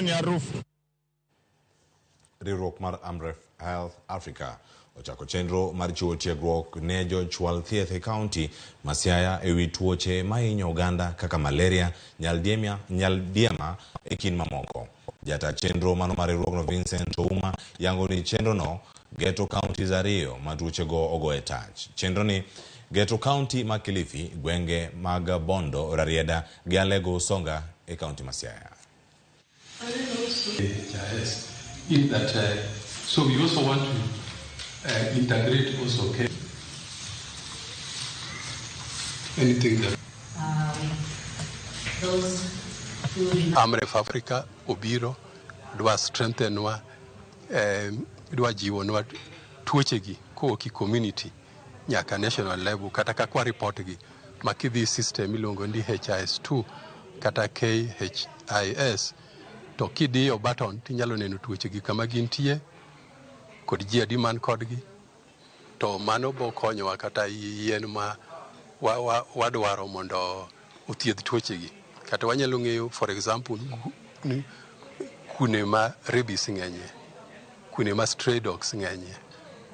Ni harufu. Riwruok mar Amref Health Africa ochako chenro mar chiwo tiegruok ne jochwal thieth e kaunti ma Siaya e wi tuoche mahinyo oganda kaka malaria, nyaldiema, nyaldiema e kind mamoko. Jata chenro mano mar riwruogno Vincent Ouma yango ni chenrono geto counties ariyo ma tuochego ogoye tach. Chenroni geto kaunti ma Kilifi, gwenge mag Bondo, Rarieda gi Alego Usonga e kaunti ma Siaya. HIS in that so we also want to integrate also anything that those who Amref Africa obiro dwa strengthen wa dwa jiwonwa tuochegi kowuok e community nyaka national level kata kaka wa report gi ma kidhi system iluongo ni HIS2 kata KHIS to kidiyo button tinyalo neno tuochegi kama gintie kod ji adi man kodgi to mano bo konyowa kata yien ma wadwaro mondo othiedh tuochegi kata wanyalo ng'eyo for example ni kune ma rabies ng'enye, kune ma stray dogs ng'enye,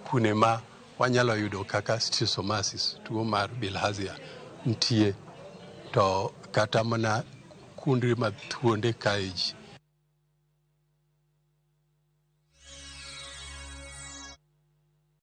kune ma wanyalo yudo kaka schistosomiasis, tuo mar bilharzia nitie, to kata mana kuonde ma thuonde kaye ji.